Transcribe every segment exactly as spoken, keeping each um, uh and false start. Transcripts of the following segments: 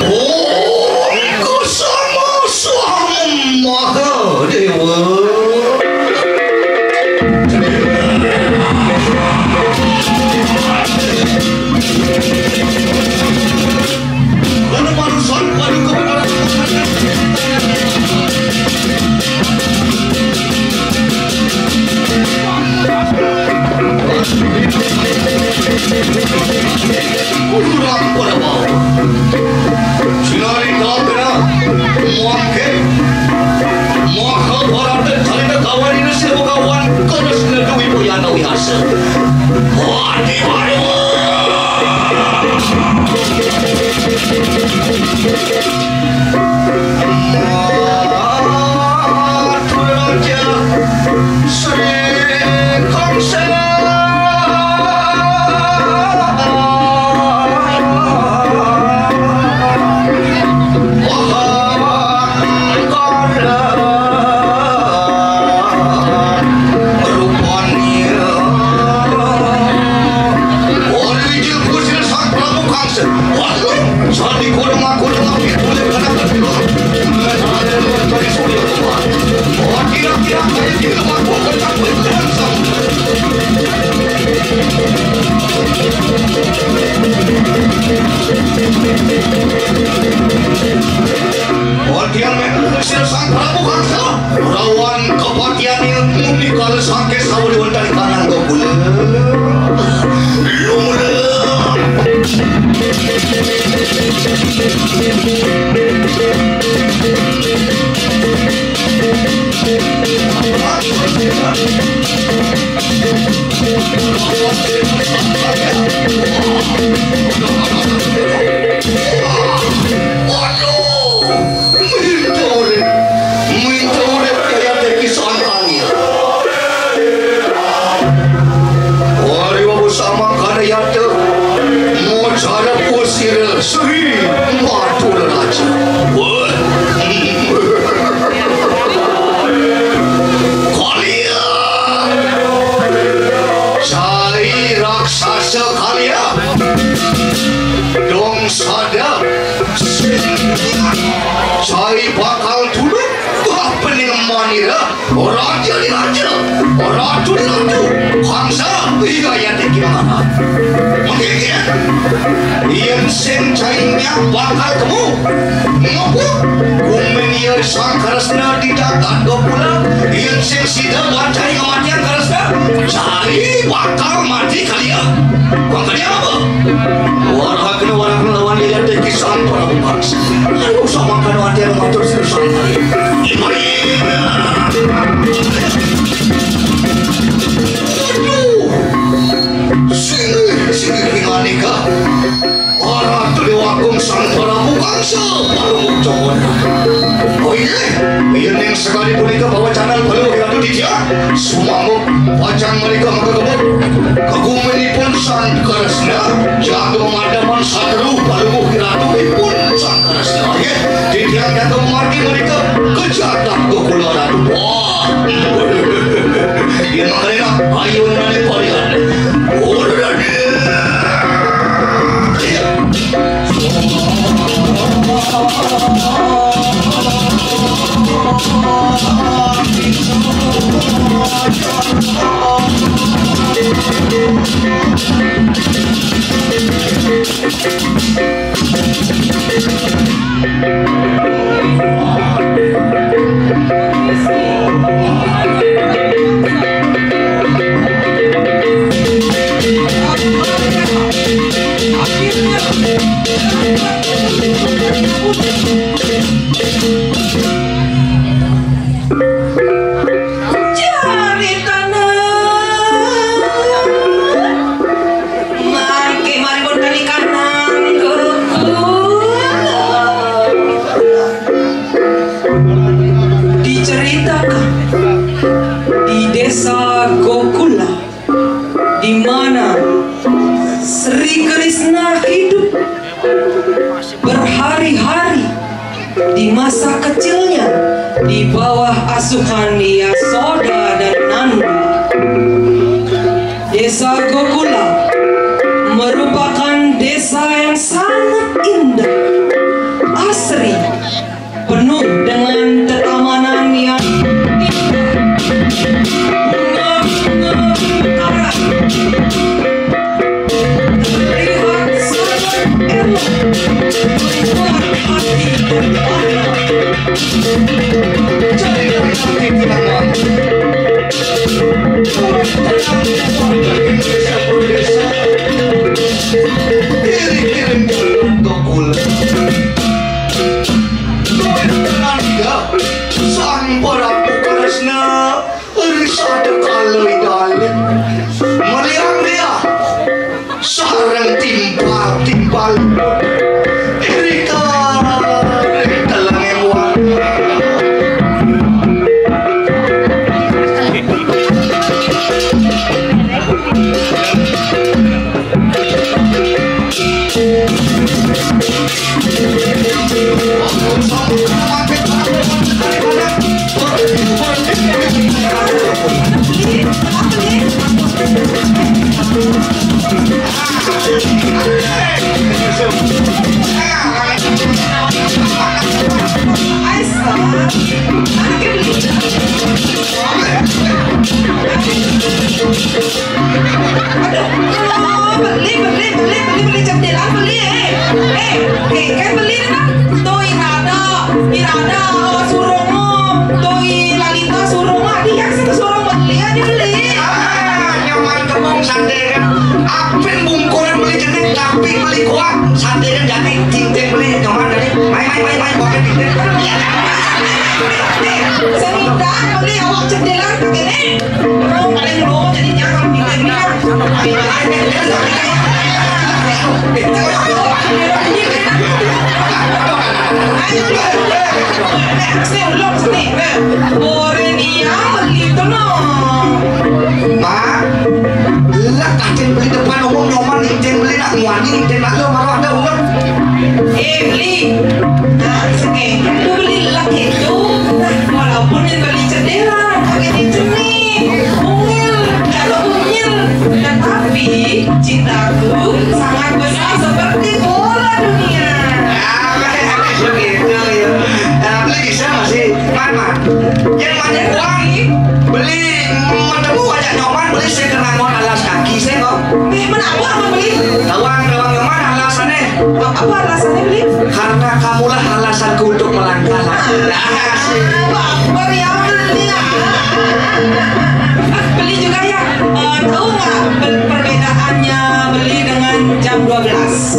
Om Kusuma Swaha Mahadewa. Kurang pada bau. Sinari kau kena muangke. Mahabharata carita kawan ini sila kawan. Kena sila dui puyana wihasa. Wadi wadi. Sri Kamsa. Rupanya. Ora wijil kusir sang Prabu Kangsa. Waduh, sandi kurung aku dengan pitu le kana katilu. Wah, kira-kira kayak gitu, aku kena berperang sama. Wah, dia memang kusir sang Prabu Kangsa. Lawan kapatihan ilmu mikal sangke sawali wonten kanan kula. Lumrah. Waduh. Minta urip, minta urip kaya teki santanya. Wari wabu sama kada yata, mocara pusira Sri Madura Raja. Wah. Kalian, cai raksasa kalian, dong sadap. Cai bakal duduk, bah pening manira, raja ni raja, ratu ni ratu, bangsa, iya ya teki mangaran. Mengkikir, yen sing cai nyak bakal kemu, ngepuk, gumen iya sang Kresna di jagat Gokula, yen sing sida ban cai kematian Kresna, cai bakal mati kalian. Bang kalian apa? Warhakna, warhakna lawan liyan teki sang Prabu Kangsa. Aduh, sama kanu ati anu matur sira sang kali. Imari. Aduh. Sini, sini, Manika. Para Dewa Agung sang Prabu Kangsa, Prabu Cokor. Oh iya, iya ning sekali punika bawa canal perlu diadu di dia. Sumanggup pacang menika maka kebut. Kegumenipun Sang Kresna, jaga madaman sateru palubuh ratu ipun Sang Kresna. Nggih, titiang jaga margi menika kejatah kekula ratu. Wah. Yen makarena ayo nane parian. Ora. Caritana mangke maripun kali kanang kula. Berhari-hari di masa kecilnya di bawah asuhan Yasoda dan Nanda. Desa Gokula merupakan desa yang sangat indah, asri, penuh dengan tetamanan yang indah. Bunga-bunga mekar. Terlihat sangat elok. Membuat hati terpana. Jadi dari hati bilang, diri-diri jalan tokol. Duit tenaga sang Prabu Kresna, risada kala idalem. Meliang dia sareng timpal-timpal. Irika ring telenging warna. Aduh, beli, beli, beli, beli, beli cendelan, beli, eh. Eh, eh, kan beli dah. Tuh, irada, irada, oh, surung, oh. Tuh, i Lalita surung, ah, dia sih surung beli, ah, dia beli. Ah, nyaman kembung sate kan. Apin bungkuran beli jenik, tapi beli kuah, sate kan jadi, cincin beli, nyaman jadi. Main, main, main, main, pakai cincin. Iya. Cerita beli awak cendelan begini. Paling dulu jadi jangan bikin-bikin. Sini, ulung sini. Nah, orang yang beli depan umum nyoman, ijin beli nak muani, ijin nak lo, malah ada uang. Eh, beli. Nah, sini. Lu beli lagi itu. Nah, walaupun yang beli cendela, pakai di sini. Mungil, kalau mungil. Tetapi cintaku sangat besar seperti bola dunia. Ah, begitu ya. Nah, beli bisa masih, Man, Man. Yang banyak uang, beli, mau temu ajak nyoman, beli saya kena ngon alas kaki, saya kok. Eh, kenapa, Abang, beli? Tawang, tawang nyoman alasannya. Apa alasannya, beli? Karena kamulah alasanku untuk melangkah. Nah, asik. Wah, baru yang beli, ah. Beli juga ya. Eh, tahu nggak per- perbedaannya beli dengan jam dua belas?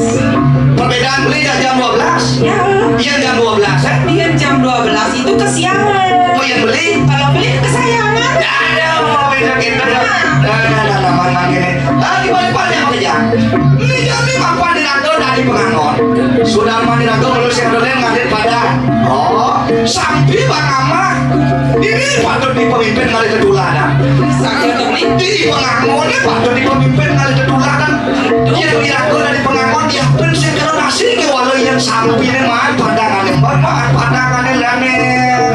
Perbedaan beli dan jam dua belas? Ya. Iya, jam dua belas, eh? Iya, jam dua belas itu kesiangan. Oh, yang beli? Kalau beli kesayangan. Ya, ada, mau beda gitu, ya. Nah, nah, nah, nah, nah, gini. Ah, di balik-balik apa ya? Ini jadi apa diraga dari pengangon. Sudah mah diraga, kalau si Adolen ngalir pada. Oh, sampai Bang Amah. Ini patut dipemimpin kali kedua, dah. Sakit tuh, Bli. Di pengangon ini patut dipemimpin kali kedua, dah. Yang diraga dari pengangon, dia pun sing kena nasi ke walau yang sampai ini, Man, pandangannya, Man, pandangannya, lane,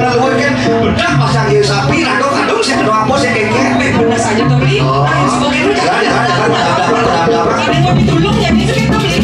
leluhur kan. Bedak pasang dia sapi, raga kandung, sing kena apa, sing kengkeng. Bener saja tuh, Bli. Oh. Nah, yang sebagai itu jangan. Jangan, jangan, jangan, jangan, jangan, jangan. Ada yang lebih tulung, ya, itu kita, Bli.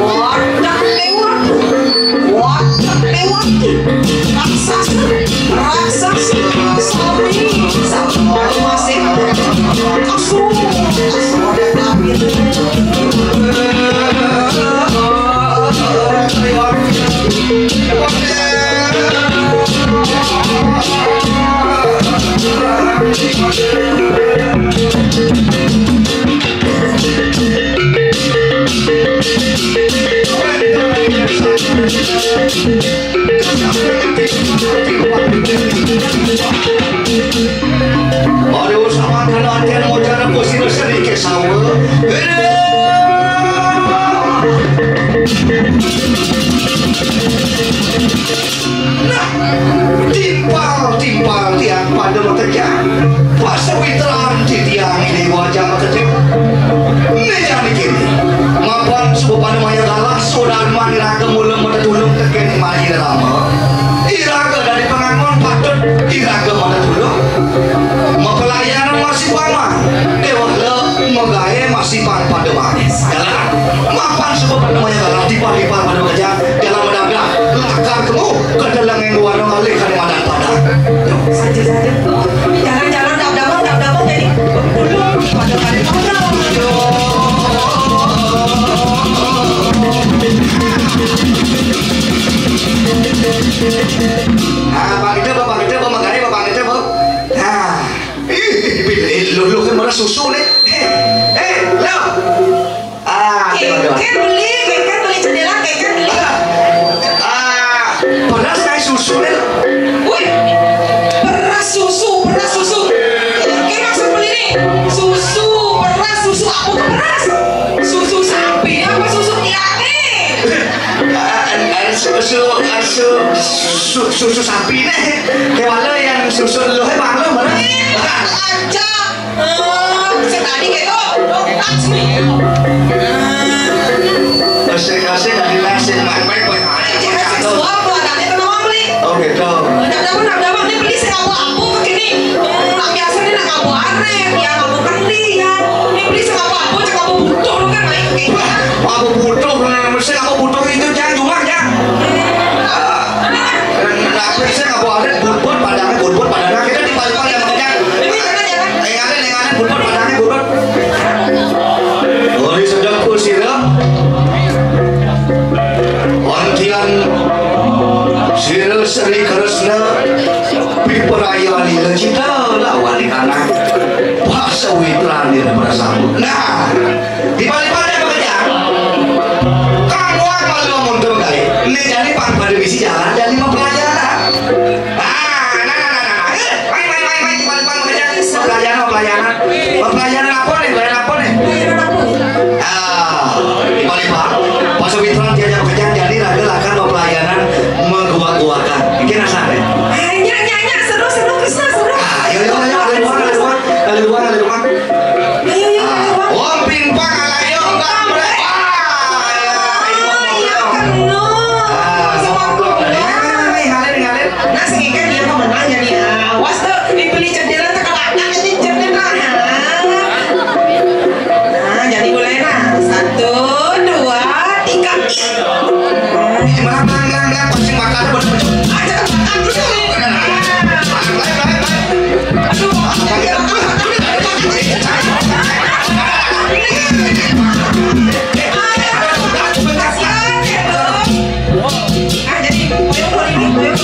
Wadah lewat, wadah lewat. Raksasa Aduh, sama kena antian mau cara posisi sedikit sama. Nah, timpal-timpal tiang pada makejang. Pasawitran titiang ini wajah makejang. Ini jadi kini. Mapan suba pada maya galah, sadarman iraga mula matetulung tekén maji rama. Iraga dadi pangangon patut iraga matetulung. Mapelayanan masih paman. Déwa le magaé masih pan pada manis. Galah. Mapan suba pada maya galah, timpal-timpal pada makejang. Dalam menabrak, lakar kemu, kedeleng yang warna ngalih kali madan padang. Saja-saja. Jalan-jalan dap-dapan, dap-dapan jadi dulu pada kali padang. Ah, Pak Gede, Pak Gede, Pak Magari, Pak Gede, Pak. Ah, ih, ih, ih, lu, lu kan marah susu nih. Eh, eh, lo. Ah, kénkén beli, kénkén beli jendéla, kénkén beli. Ah, beras kayak susu nih. Wih, beras susu, beras susu. Kénkén maksud beli nih. Susu, beras, susu apa tuh beras? Susu sapi apa susu tiangé? Ah, ah, susu, ah, su-, su-, susu sapi nih. Kayak mana yang susu lo, eh, bang lo mana? Eh, aja. Eh, sekali kayak itu, don't touch me. Asik-asik, nggak dilesin, main-main, main. Jangan seksual, tuh, anaknya tuh nama beli. Oh, gitu. Nggak ada, nggak ada, ini beli sing apa-apa begini. Nak biasa nih, nak apa aneh, ya, apa kendi, ya. Ini beli sing apa-apa, cek apa butuh, lu kan main kayak gitu. Apa butuh, mesti apa butuh itu, jangan cuma, jangan. Tapi sing apa ada, butbut, padangnya butbut, padangnya kita di Palembang yang mengejar. Ingatnya, ingatnya, butbut, padangnya butbut. Ori sedek ku sira. Antian sira Sri Kresna, piperayani lecita lawan di tanah. Pasawitran di prasambut. Nah, di balik pada pekerjaan, kamu apa lu mundur kali? Ini jadi pang pada misi jalan, jadi mau pelajaran. Ah, nah, nah, nah, nah, nah. Eh, main, main, main, main, di balik pada pekerjaan. Pelajaran, pelajaran. Pelajaran apa nih? Pelajaran apa nih? Pelajaran apa? Ah, di balik, Pak. Pasawitran diajak pekerjaan, jadi raga lakar mau pelajaran mengguak-guakan. Mungkin rasa deh. Hanya, hanya, hanya, seru, seru, Krisna, seru. Ah, ayo, ayo, ayo, ada ruang, ada ruang, ada ruang, ada ruang. Ayo, ayo, ayo, ayo. Om Pimpang ala yo, enggak boleh. Wah, ya, ya, ya, ya. Iya, kena. Ah, sama aku. Ngalir, ngalir, ngalir. Nah, sing kan dia mau menang jadi awas tuh. Dibeli jendela tekan anak jadi jendela. Nah, jadi mulai nah. Satu, dua, tiga. Ih, melang, melang, melang, melang. Kucing makan, bener, bener. Ah, jangan makan dulu. Melang, melang, melang. Aduh, makan, makan, makan. Ah, jadi, boyong, boyong, boyong, boyong.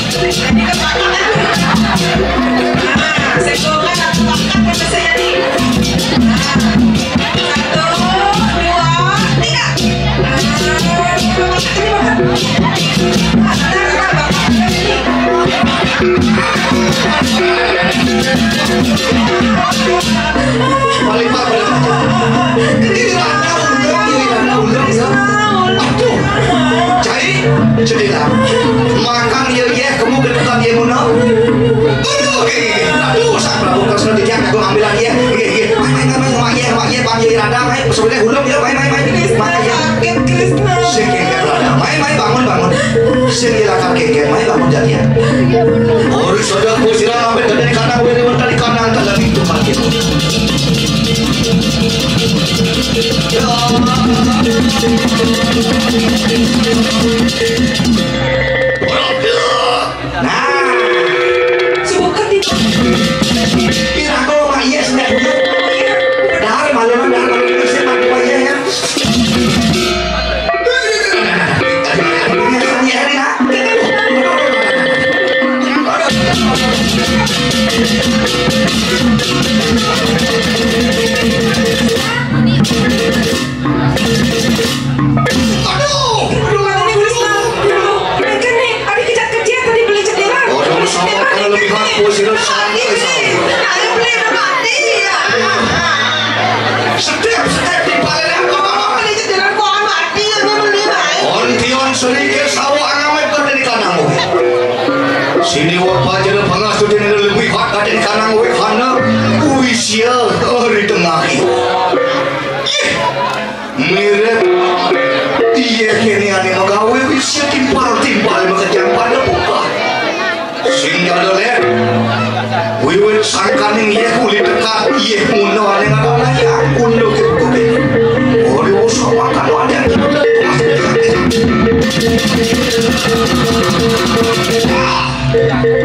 Jadi, kepakan. Ah, sekolah, kepakan, selesai, jadi. Ah, satu, dua, tiga. Paling paling aja. Ini randa ulung, ini randa ulung ya. Aduh, cai, jendela. Makan ya, ya, kamu kedukan ya, Muna. Aduh, oke, oke. Aduh, sak Prabu Kresna tiga, aku ambilan ya. Iya, iya. Main, main, main, main, main, main, main, main, randa, main. Sebenarnya ulung ya, main, main, main. Main ya. Sakit, Krisna. Sing kéngkén, Radha. Mai, mai, bangun, bangun. Sing ilakar kéngkén, mai, bangun jatian. Ori sedek ku sira ngambil dadi kandang, wéné mentari kandang, tadi itu parkir. Nah. Subuh kan di. Irago, Mak Iyé, sendiri. Dahar, malu, dahar, malu, sing, malu, Mak Iyé, ya. Sira sampai sahur. Ayo, beli udah mati, ya. Setiap, setiap di balik apa, apa, apa, ini jalan kok mati, ya, ini beli, Bang. Ontion sedikit sawah ngamet ka deni kanang. Sini wa pajar pangas tu deni lebih hak ka deni kanang we kana. Uisia, oh, di tengah. Ih. Mirip. Iya, kene ane magawe wis ya timpal-timpal makejang pada buka. Sing jadul ya. Wiwit sangkaning iya kuli tekan iya mundo ane ngadana ya undo ke kubi. Ori usah makan ane.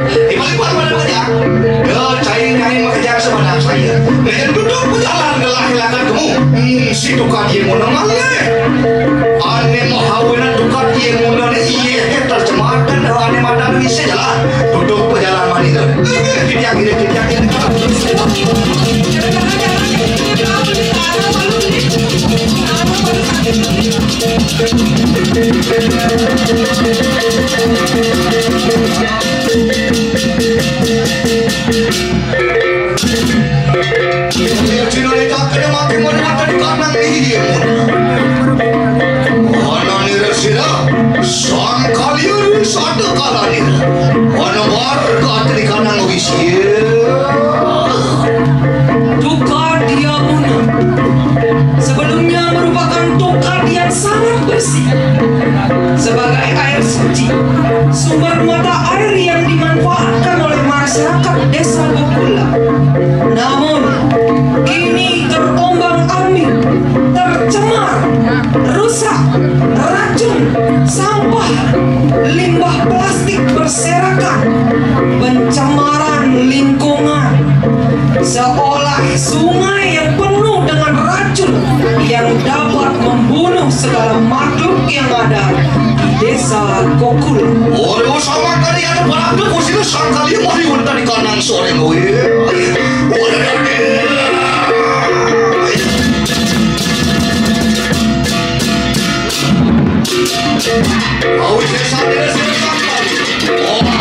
Ibu-ibu, apa namanya? Ya, cai nyai makejang sebenang saya. Dengan duduk berjalan gelah-gelakan kamu. Hmm, si tukad iye muna malih. Ane mahawinan tukad iye muna ne iye terjemahkan dah ane madan isi jalan. Duduk berjalan manis. Titiak ini, titiak ini. Sang kalian sada kalanir, ana warga atri kanang wisia. Tukad Yamuna sebelumnya merupakan tukad yang sangat bersih sebagai air suci, sumber mata air yang dimanfaatkan oleh masyarakat Desa Gokula. Namun, kini terombang-ambing, tercemar, rusak, racun, sampah, limbah plastik berserakan, pencemaran lingkungan, seolah sungai yang penuh dengan racun yang dapat membunuh segala makhluk yang ada di Desa Gokula. Ora usah makani anu parabda kusina sangkali mari wonten ing kanang sore kowe. Ora. Awis desa desa sangkali. Ora.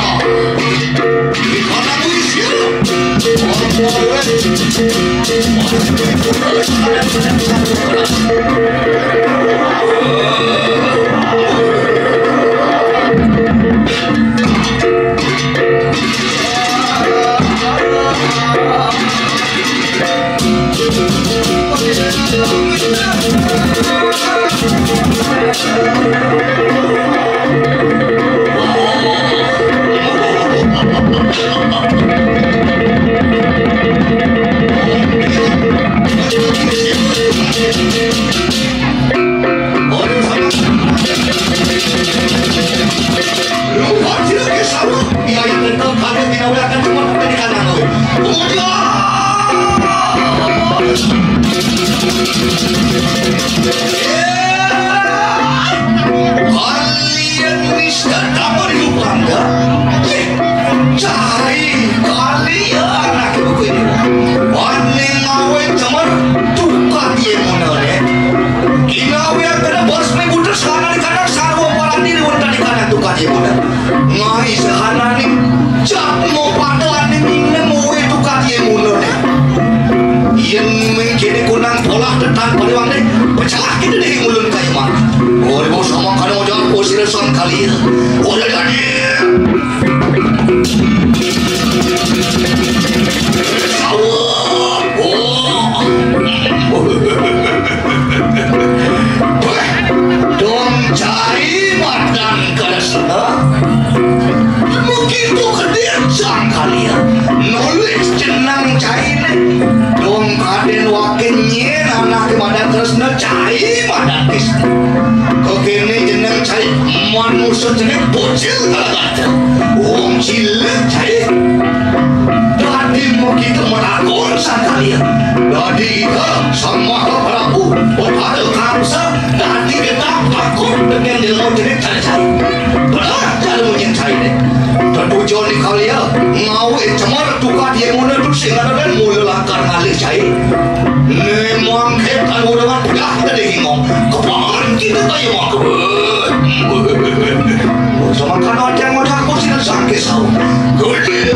Kalian nista kamu di Rupanda. Cari kalian anak ibu ini. Wane ngawe cemer tukad iye munane. Inawe yang kena bos minggu terus kana di kanak sarwa parani di wonten di kanak tukad iye munane. Ngai sehananing jatma padane minem uwe tukad iye munane. Yen mengkene kunang polah tetan pariwane pecah kita deh ulun kaiman. Ora bos omong kana ojak usir sang kali. Ora dadi. Sawah. Oh. Dong cai madan kresna. Begitu kedih sang kalian. Nulis jeneng caine. Dong kaden wakin nyen anak madan kresna cai madan kresna. Kekene jeneng cai manusa jeneng bocil kalagata. Wong cilik cai. Dadi begitu matakon sang kalian. Dadi ika sang Maha Prabu. Pada kamsa dadi kita takut dengan ilmu jenis cai-cai. Benar jalur yang cai ni. Tetujon di kalia ngawe cemar tukad iye muna tu sing ada dan mula lakar ngalih cai. Memang kita udah pedah tadi ngomong. Kepaman kita kayu mangkebet. Sama kan ada yang udah aku sih sangke sau. Gede.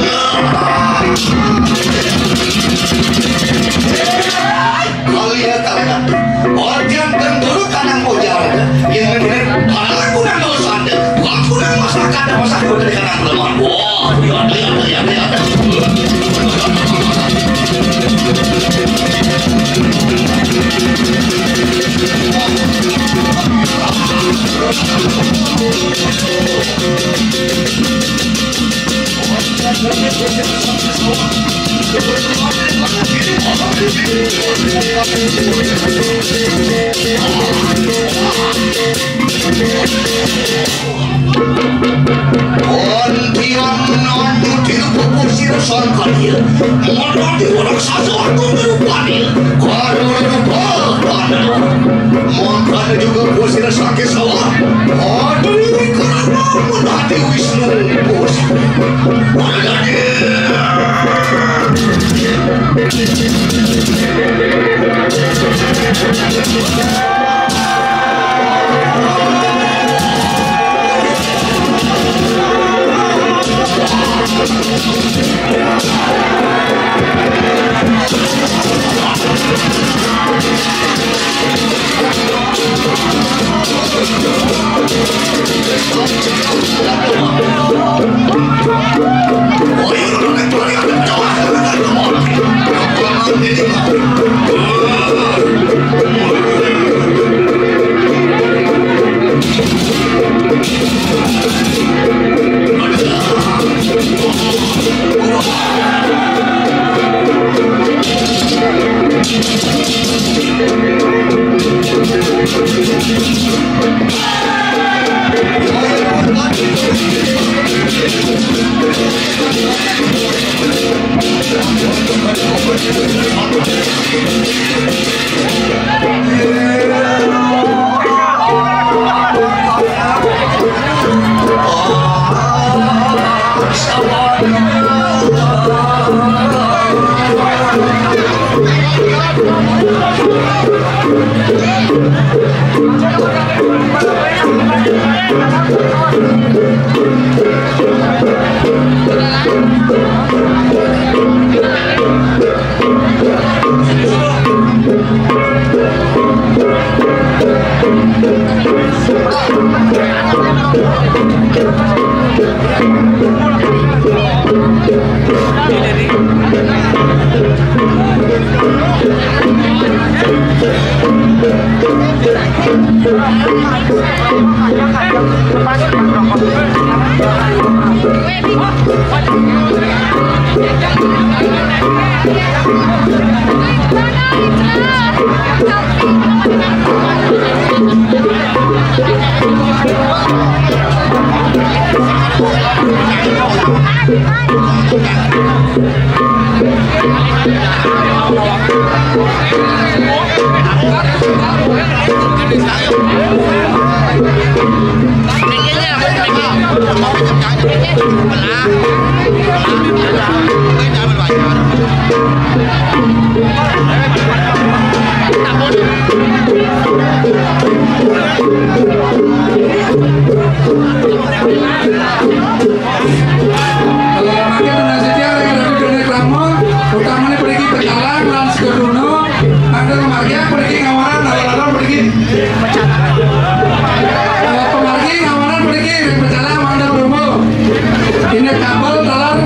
Antian antu tiru pupu sira sangkal iya. Mona di orang sasu antu niru panil. Karu rupa panil. Mangkana juga pusira sakit sawah. Aduh, karena menanti Wisnu. Pusira. Kalau makin nasibnya lagi ada dunia keramu, utamanya pergi pecalang, lanjut ke gunung, ada kemarin pergi ngawaran, lalu-lalu pergi. Eh, pemargi ngawanan puniki ring pecalang mangda krama. Indik kabel taler.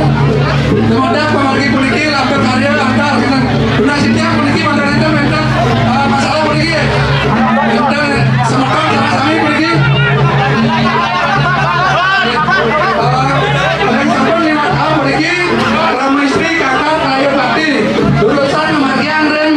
Dumadak pemargi puniki lampir karya antar. Genah sitiang puniki mangda nénten, nénten, eh, masalah puniki. Nénten semeton sareng sami puniki. Eh, ring sampun lima taun puniki, rama istri, kakak, kalayan bakti. Urusan margiang ring